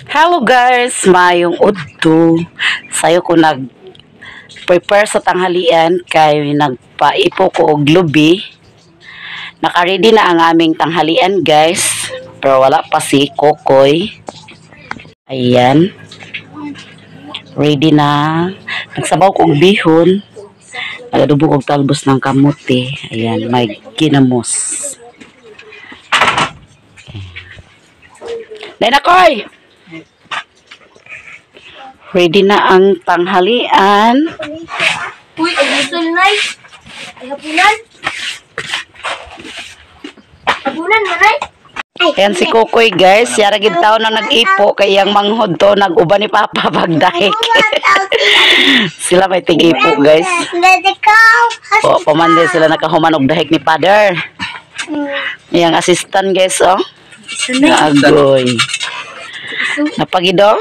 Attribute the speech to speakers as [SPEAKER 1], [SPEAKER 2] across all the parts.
[SPEAKER 1] Hello guys, mayong udto. Sayo ko nag prepare sa tanghalian kay nagpaipo ko og lubi. Naka-ready na ang aming tanghalian guys, pero wala pa si Kokoy. Ayan. Ready na. Nagsabaw ko og bihon. Nagadubo og talbos ng kamote. Ayan, may ginamos. Dahil na, Koy! Ready na ang tanghalian.
[SPEAKER 2] Uy, ang gusto nay. Ay, hapunan. Hapunan, manay.
[SPEAKER 1] Ayan si Kokoy guys. Siya ra gid taon na nag-ipo kay iyang manghod to nag-uban ni Papa pagdahik. Sila may tig-ipo guys. O, pamande sila nakahuman og dahik ni Father. Iyang assistant guys oh. Agoy. Napagido?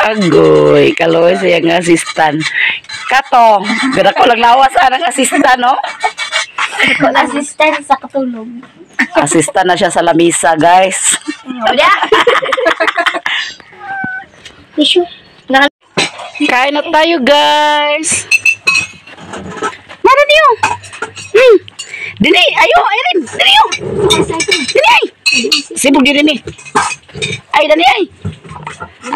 [SPEAKER 1] Agoy. Kaloy sa iyang assistant. Kato. Gada ko lang lawas anang assistant no?
[SPEAKER 2] Assistant sa katulog.
[SPEAKER 1] Assistant na siya sa lamisa guys.
[SPEAKER 2] Wala.
[SPEAKER 1] Kain na tayo guys. Meron niyo. Dini, ayo, Erin. Dini yo. Dini ay. Sibog diri ni. Ay dani ay.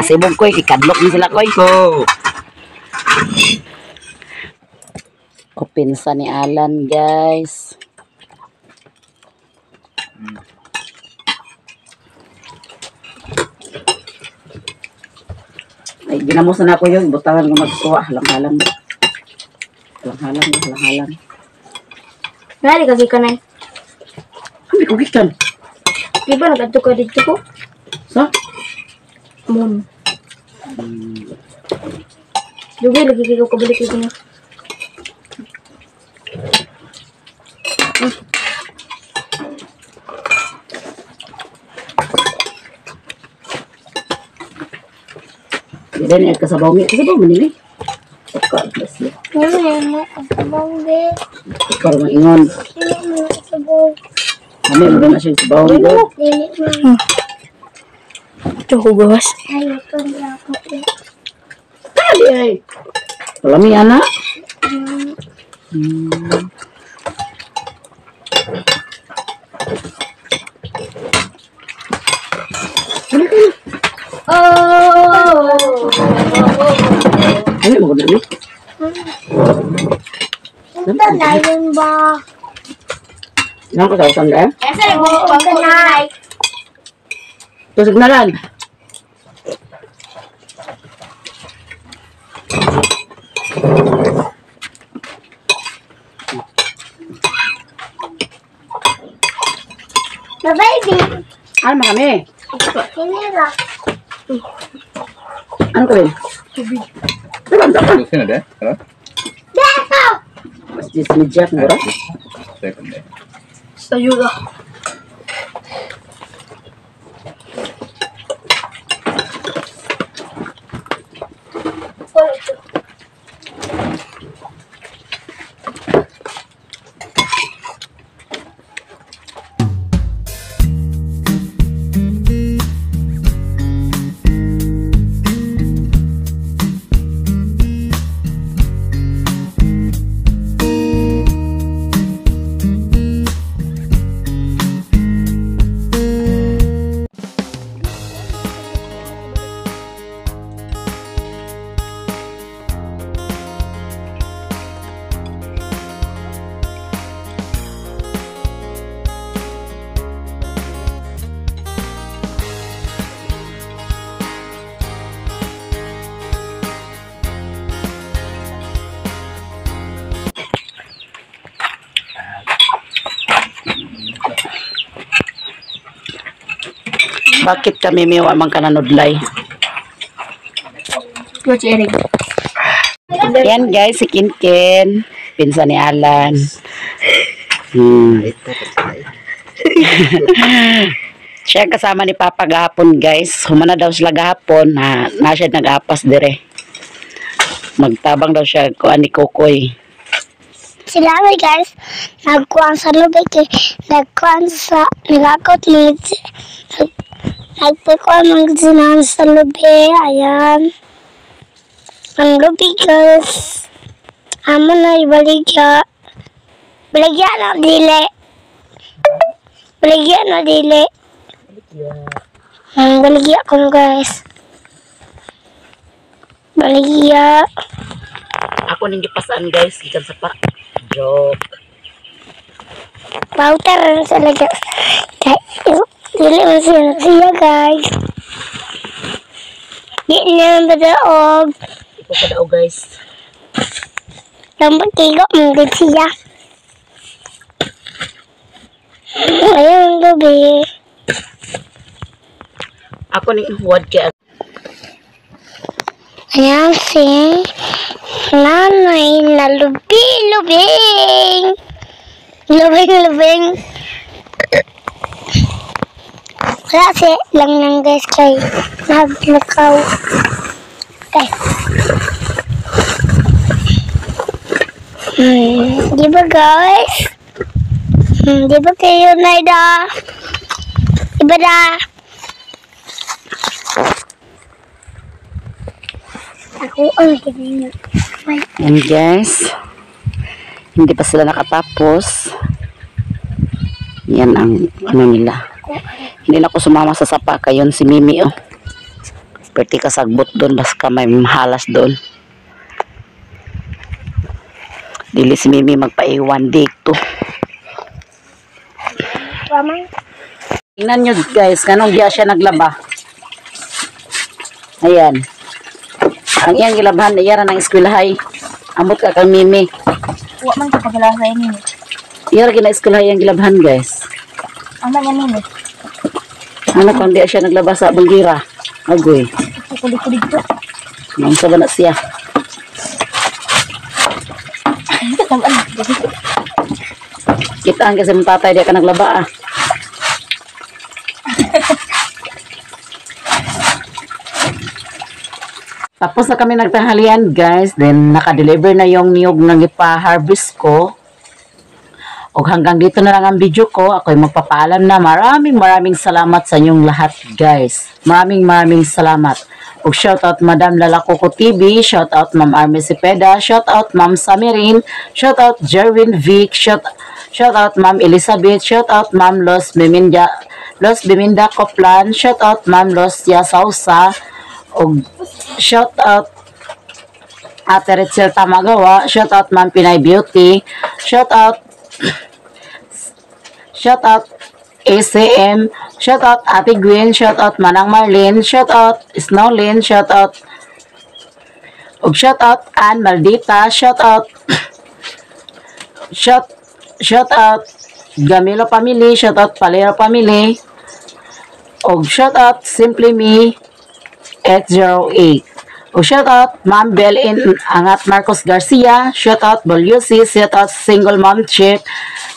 [SPEAKER 1] Sibog ko kikadlok ni sila koy.
[SPEAKER 3] Go.
[SPEAKER 1] Opinsa ni Alan guys. Ay, ginamos na ako yun. Butangan ko magsuwa. Halang-halang. Halang-halang. Halang-halang.
[SPEAKER 2] Nari kasi ka nay.
[SPEAKER 1] Ano ko gikan?
[SPEAKER 2] Di ba nag-adto ka dito ko?
[SPEAKER 1] Sa?
[SPEAKER 2] Mon. Dugay lagi kay ko kabalik lagi na.
[SPEAKER 1] Then, ay kasabaw mi. Kasabaw mo nili. God bless you. Ikaw ang ingon. Kami, mo na siya sabaw.
[SPEAKER 2] Ito ko gawas.
[SPEAKER 1] Kali ay. Wala mi, ana.
[SPEAKER 2] Oh.
[SPEAKER 1] Ano mo ko na?
[SPEAKER 4] Layon ba?
[SPEAKER 1] Ano ko sa usan eh?
[SPEAKER 2] Asa na mo ko nay.
[SPEAKER 1] Tusog na lang.
[SPEAKER 4] Na baby.
[SPEAKER 1] Ano ma kami?
[SPEAKER 4] Sinira.
[SPEAKER 1] Ano ko rin?
[SPEAKER 2] Tubig.
[SPEAKER 1] Ano ba?
[SPEAKER 3] Sino de? Hello?
[SPEAKER 4] Beso!
[SPEAKER 1] Mas ni Jeff mo
[SPEAKER 3] Second day.
[SPEAKER 2] Sayo la.
[SPEAKER 1] Bakit kami may wa man kananudlay?
[SPEAKER 2] Watch Eric.
[SPEAKER 1] Yan guys, si Kinkin. Pinsan ni Alan. Siya ang kasama ni Papa gahapon guys. Humana daw sila gahapon. Ha, na siya nag-apas dire. Magtabang daw siya kuan ni Kokoy.
[SPEAKER 4] Sila guys, nagkuhan sa lubig, nagkuhan sa, nagakot ni, Nagpikuan ng sinan sa lubi. Ayan. Ang lubi, guys. Amo na ibaligya. Baligya na dili. Baligya na dili. Ang baligya ko, guys. Baligya.
[SPEAKER 1] Ako ning gipasaan, guys, gikan sa pa. Joke.
[SPEAKER 4] Powder na talaga. Dili mo siya siya, guys. Di na badaog.
[SPEAKER 1] Ito pa daw, guys.
[SPEAKER 4] Lambot kigo mong gud siya. Ayun, gabi.
[SPEAKER 1] Ako ning huwad kay
[SPEAKER 4] Ayan si nanay na lubi-lubing. Lubing-lubing. Wala si lang nang, guys, kay naglakaw. Guys. Di ba, guys? Di ba kayo, Naida? Di ba da? Ako ang tingin.
[SPEAKER 1] Yan, guys. Hindi pa sila nakatapos. Yan ang ano nila. Hindi na ako sumama sa sapa. Kayon si Mimi, oh. Perti ka sagbot doon. Basta may halas doon. Dili si Mimi magpaiwan dito. Tingnan nyo, guys. Kanong diya siya naglaba. Ayan. Ang iyang gilabhan, iyara ng eskwelahay. Amot ka kang Mimi.
[SPEAKER 2] Wa man ko kabala sa inyo.
[SPEAKER 1] Iyara gina eskwelahay ang gilabhan, guys.
[SPEAKER 2] Ang man nini.
[SPEAKER 1] Ano kung di siya naglaba sa banggira? Agoy.
[SPEAKER 2] Kulit-kulit ko.
[SPEAKER 1] Nang sa na siya. Kita ang kasi mong tatay di ka naglaba ah. Tapos na kami nagtanghalian, guys. Then naka-deliver na yung niyog ng ipa-harvest ko. O hanggang dito na lang ang video ko. Ako'y magpapaalam na. Maraming maraming salamat sa inyong lahat, guys. Maraming maraming salamat. O shout out Madam Lala Coco TV, shout out Ma'am Army Cepeda, shout out Ma'am Samirin, shout out Jerwin Vic, shout out Ma'am Elizabeth, shout out Ma'am Los Biminda, Los Biminda Coplan, shout out Ma'am Los Yasausa, og shout out Ate Retzel Tamagawa, shout out Ma'am Pinay Beauty, shout out ACM, shout out Ate Gwen, shout out Manang Marlene, shout out Snowlin, shout out ug shout out Ann Maldita, shout out Gamilo Family, shout out Palero Family, ug shout out Simply Me 808. O shout out Ma'am Bell in Angat Marcos Garcia, shout out Bolyusi, shout out Single Mom Chick,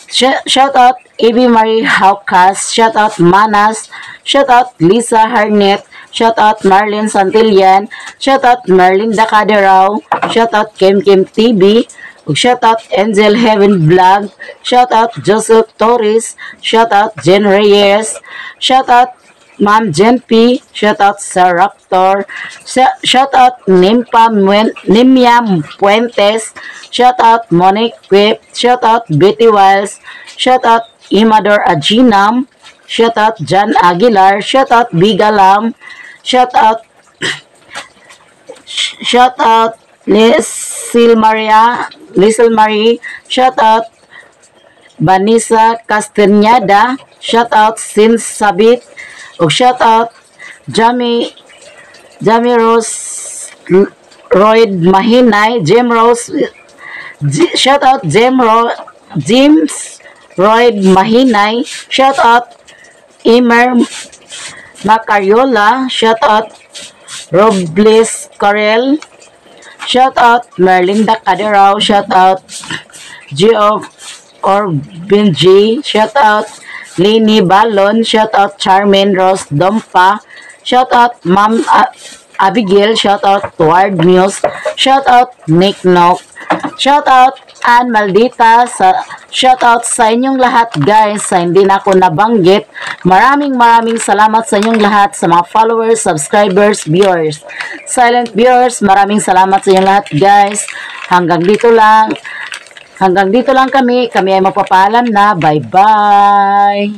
[SPEAKER 1] shout out Abby Marie Haukas, shout out Manas, shout out Lisa Harnett, shout out Marlene Santillan, shout out Merlinda Caderao, shout out Kim Kim TV, ug shout out Angel Heaven Vlog, shout out Joseph Torres, shout out Jen Reyes, shout out Ma'am Jen P, shout out Sir Raptor, shout out Nimpa Nimya Puentes, shout out Monique Quip, shout out Betty Wiles, shout out Imador Ajinam, shout out John Aguilar, shout out Bigalam, shout out Lisil Maria, Lisil Marie, shout out Vanessa Castañeda, shout out Sin Sabit, ug shout out Jamie Rose Royd Mahinay, Jim Rose, shout out James Royd Mahinay, shout out Emer Macariola, shout out Robles Corel, shout out Merlinda Caderao, shout out Gio Corbin G, shout out Lini Balon, shout out Charmaine Rose Dompa, shout out Ma'am Abigail, shout out Ward Muse, shout out Nick Nock, shout out Ann Maldita, sa, Shout out sa inyong lahat, guys, sa hindi na ako nabanggit. Maraming maraming salamat sa inyong lahat, sa mga followers, subscribers, viewers. Silent viewers, maraming salamat sa inyong lahat, guys. Hanggang dito lang. Hanggang dito lang kami. Kami ay magpapaalam na. Bye-bye.